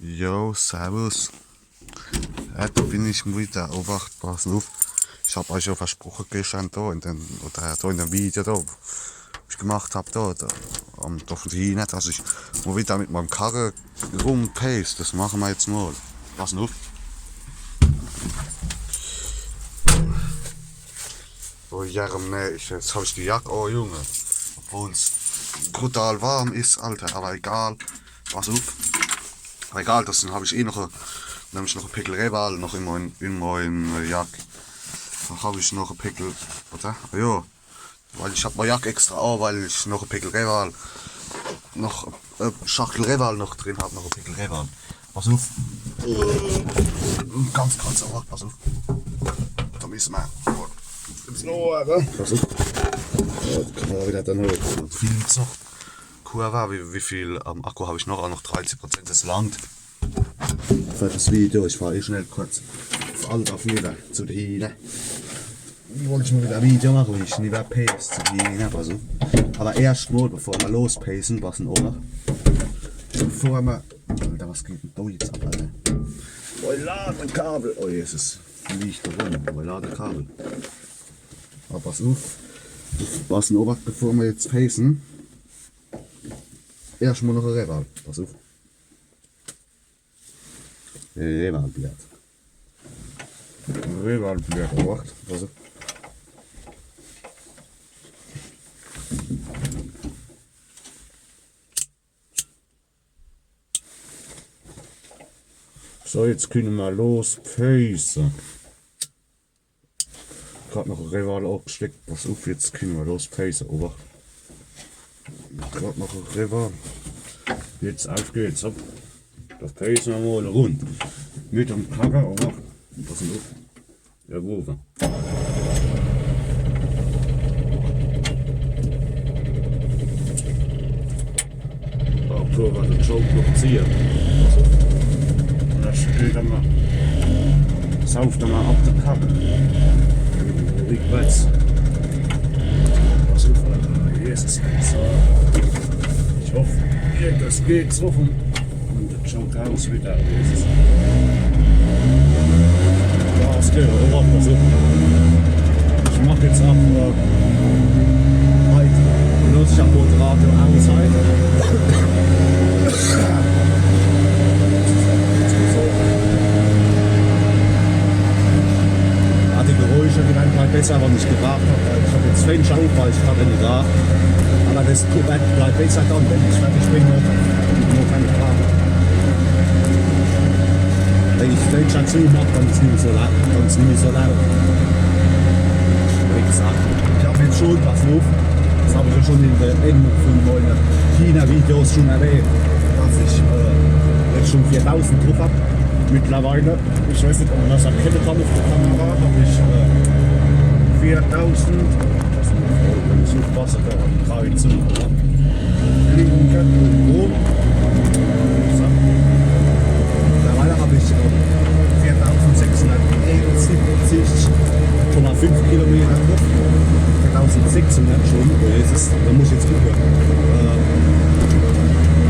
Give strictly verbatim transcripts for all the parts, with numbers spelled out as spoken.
Jo, servus. Ja, do bin ich mol widder. Obacht, pass uff. Ich hab eich jo versproche geschtern do in dem, oder do in dem Video do, wo ich gemacht hab, do, do, am, do vun de Hiehner, dass ich mol widder mit meim Karre rumpace. Des mache mer jetzt mol. Pass uff. Oh, Jerem, nee, ich, jetzt hab ich die Jack, oh Junge. Obwohl's brutal warm is, Alter, awwer egal. Pass uff. Awwer egal, des hab ich eh noch, äh, nämlich noch e Päckel Reval noch in meim, in meim, äh, Jack. Do hab ich noch e Päckel, wart, ah jo, weil ich hab mei Jack extra an, weil ich noch e Päckel Reval, noch, äh, Schachtel Reval noch drin hab, noch e Päckel Reval. Pass uff. Ganz kurz, awwer pass uff. Do misse mer. So, awwer pass uff. Jo, do kann mer widder dann halt viel Zoch. Kurwa, wie, wie viel, ähm, Akku hab ich noch? Ah, noch dreizeh Prozent, des langt. Fer des Video, ich fahr eh schnell kurz uff Alt uff niwwer zu de Hiehner. Ich wollt mol widder e Video mache, wie ich niwwer pace zu de Hiehner, pass uff. Awwer erscht mol, bevor mer lospacen, pass uff. Bevor mer, Alter, was geht dann do jetzt ab, Alter? Mei Ladekabel, oh Jesus, fliegt do rum, mei Ladekabel. Awwer pass uff, pass uff, bevor mer jetzt pacen. Erscht mol noch e Reval, pass uff. Revalblatt. Revalblatt, Obacht. Also. So, jetzt kenne mer lospacen. Grad noch e Reval angesteckt. Pass uff, jetzt kenne mer lospacen, Obacht. Grad noch e Reval. Jetzt uff geht's, hopp. Do pacen mer mol e Rund. Mit dem Karre, Obacht. Pass uff. Jo, wo war? Oh, Kurwa, de Joke noch ziehe. Un do steht er mol. Sauft er mol ab, de Karre. Rückwärts. Was uff, Alter. Jesus, Jesus. Ich hoff, des geht so vum, un de Joke aus widder. Jesus. Ja, es geht, Obacht, pass uff. Ich mach jetzt ab, äh, halt. Los, ich hab wohl Radio aus halt. So. Ja, die Geräusche, die werre gleich besser, wann ich geraacht hab. Ich hab jetzt Fenster uff, weil ich grad in die Raacht. Awwer des bleibt, bleibt besser dann, wenn ich fertig bin. Noch, noch kee Raacht. Wenn ich Fenster zumach, dann is nimmi so laut, dann is nimmi so laut. Wie gesagt, ich hab jetzt schun, pass uff, des hab ich jo schun in de, ene vun meine China-Videos schun erwähnt, dass ich, äh, jetzt schun viertausend druff hab. Mittlerweile, ich weiß net, ob mer des erkenne kann uff de Kamera, hab ich, äh, viertausend, des is, wenn ich uffpasse, do Kreuz un, ja. Blinker irgendwo. So. Mittlerweile hab ich, äh, viertausendsechshunderteinundsiebzig Komma fünf Kilometer drauf. Viertausendsechshundert schun. Oh, jetzt is, do muss ich jetzt gucke. Äh,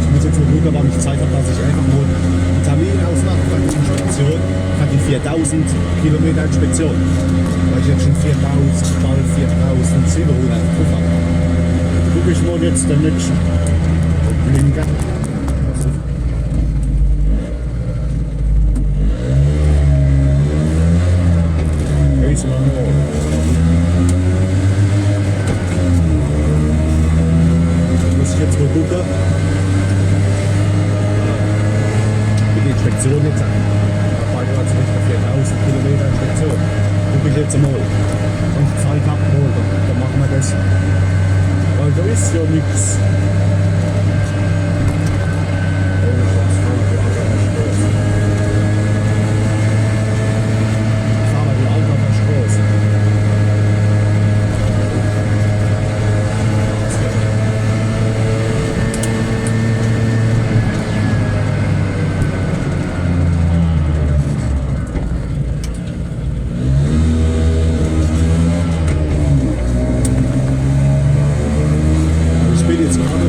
ich muss jetzt mol gucke, wann ich Zeit hab, dass ich einfach mol en Termin ausmach fer die Inspektion, fer die viertausend Kilometer Inspektion. Weil ich jetzt schun viertausend, bald viertausendsiebenhundert drauf hab. Guck ich mol jetzt de nächschte Blinker. Hey, is mol. Muss ich jetzt mol gucke. Wie die Inspektion jetzt an. Bei der viertausend Kilometer Inspektion. Guck ich jetzt mol. Wann ich Zeit hab, mol, dann, dann mache mer des. Weil do is jo nix. Ich bin jetzt grad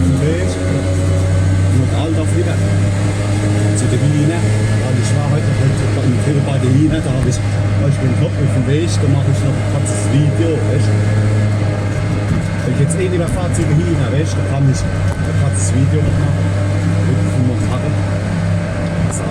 Die Hiener, weil ich war heit noch net bei de Hiener, do hab ich eich den Kopf uff de Weg, do mach ich noch e korzes Video, weescht? Wenn ich jetzt eh net mehr fahr zu de Hiener, weescht, do kann ich e korzes Video noch mache. Mit dem Motorrad. So.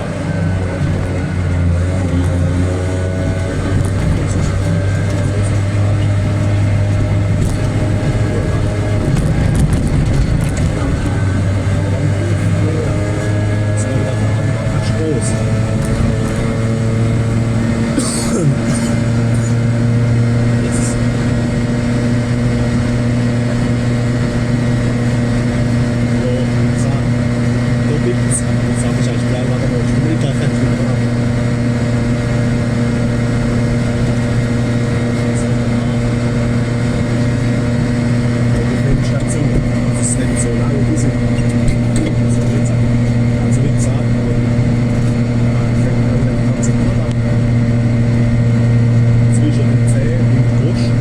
Zwische de Zäh un de Broscht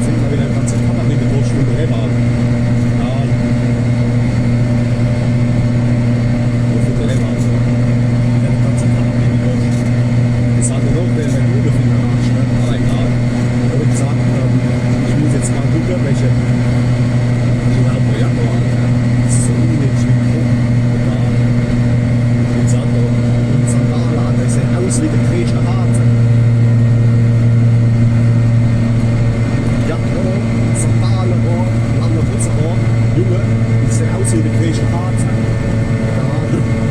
sin mer widder ganz Kamera in de Broscht un de Rennwage. Ja. Wo is de Rennwage? Widder ganz Kamera in de Broscht. Des hat noch, der, der Gute findet Arsch, ne? Awwer egal. Awwer wie gesaat, ähm, ich muss jetzt mol gucke, welche, welche Auto, ja, awwer, Alter. Des is so unnötig mit Druck. Egal. Wie gesaat, awwer, un Sandale, Alter, des sieht aus wie de Dresdner Hase. Ja, oh, Sandale, oh, lange Hose, oh. Junge, des sieht aus wie de Dresdner Hase. Egal, egal.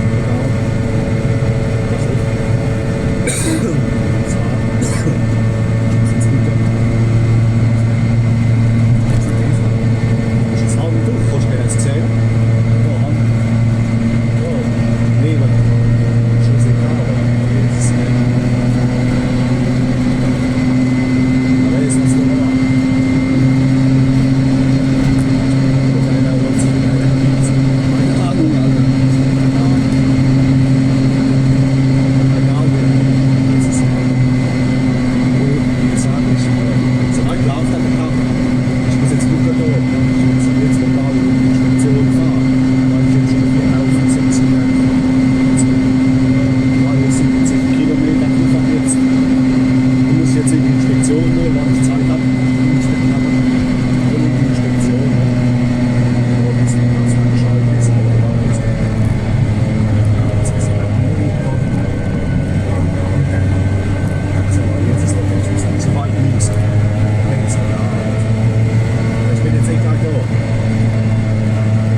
Ich bin jetzt echt halt durch.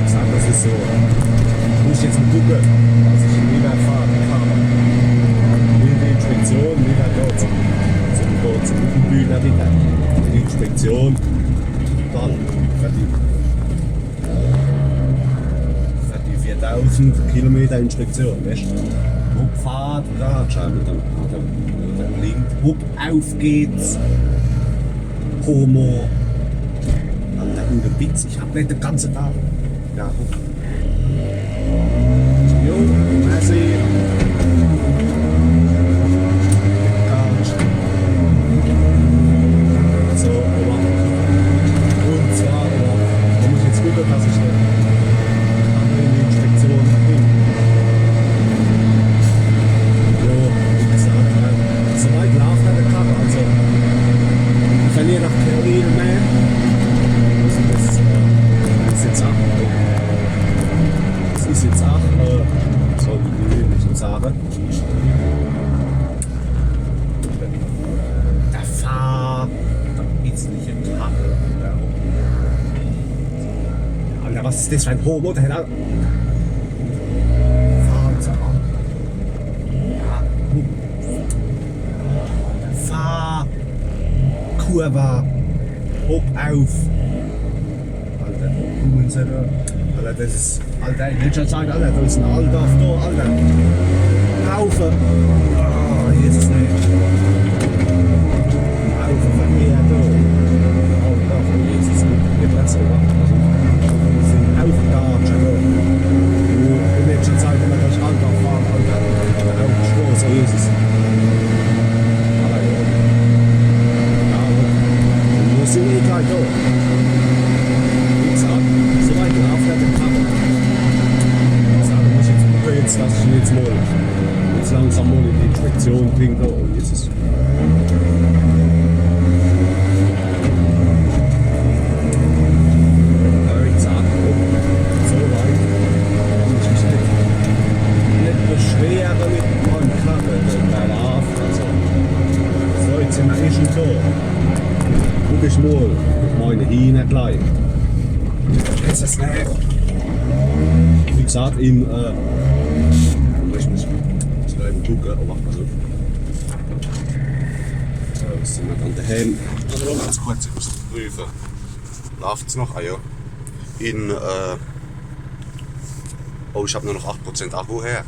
Ich sag, des is so. Ich muss jetzt mol gucke, was ich in Weber fahre kann. Mit de Inspektion, widder dort zum, zum, dort zum Bühne, widder. Die Inspektion. Dann, fertig. Für die viertausend Kilometer Inspektion, weescht? Hopp, Fahrt, Radscheibe, dann, dann, dann blinkt. Hopp, auf geht's. Homo. Alter, gute Witz, ich hab net de ganze Tag. Ja, hopp. Jo, merci. So, awwer, un zwar, awwer, do muss ich jetzt gucke, dass ich net in die Inspektion bin. Jo, wie gesaat, äh, so weit laaft de Karre, also, ich verlier ach kä Öl meh. Des is, äh, des is jetzt ach, des is jetzt ach, äh, so, wie will ich jetzt sage? Der Fahr-, der hässliche Karre. Alter, was is des für en Homo? Der hat Fahr-, ja. Fahr-, Kurve. Hopp auf. Alter, guck mol, Alter, des is, Alter, in letschter Zeit, Alter, do is en Alter do, Alter. Aufe. Ah, Jesus, ey. Aufe von mir, do. Alter, Jesus, mit, mit was, Alter. Sin Aufe do, Alter. In letschter Zeit immer gleich Alter fahren, Alter. Auf die Straße, Jesus. Awwer jo. Ja, gut. Dann muss ich eh gleich durch. Wie gesaat, so weit laaft de Karre. Wie gesaat, do muss ich jetzt gucke, jetzt, dass ich jetzt Langsam mol in die Inspektion bringe, do, un jetzt is. Hab ich gesagt, komm, so weit kann ich mich net, net beschwere mit meim Karre, der Laaf, also. So, jetzt sin mer eh schun do. Guck ich mol, meine Hiehner glei. Jetzt is es net. Wie gesagt, in, äh, ich muss, muss gleich mol gucke, oh, wart mol so. Äh, was sin mer dann dehääm? Also, ganz kurz, ich muss prüfe. Laaft's noch? Ah ja. In, äh, oh, ich hab nur noch acht Prozent Akku her.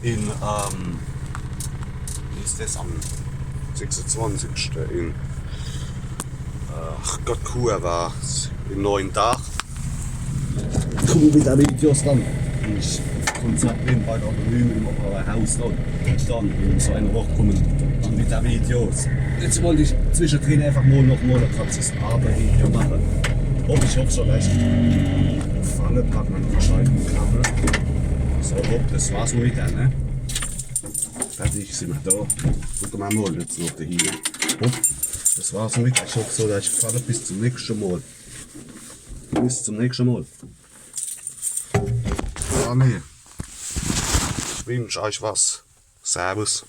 In, ähm, wie is des, am sechsunzwanzigschte in, ach Gott, Kur war's, in neun Daach. Kumme widder Videos dann. Ich Konzert bin bei der Revue im Opera Haus dann. Dann in so einer Woch kumme dann widder Videos. Jetzt wollt ich zwischedrin einfach mol noch mol e kurzes Arbeitsvideo mache. Hoff, ich hoff's schon recht. Pfanne packe mer noch gescheit in die Kanne. So, hopp, des war's mol widder, ne? Fertig, sin mer do. Gucke mer mol jetzt noch do hie. Hopp, des war's mol widder. Ich hoff so, dass ich Pfanne bis zum nächschte Mol. Bis zum nächschte Mol. Ah, nee. Ich wünsch eich was. Servus.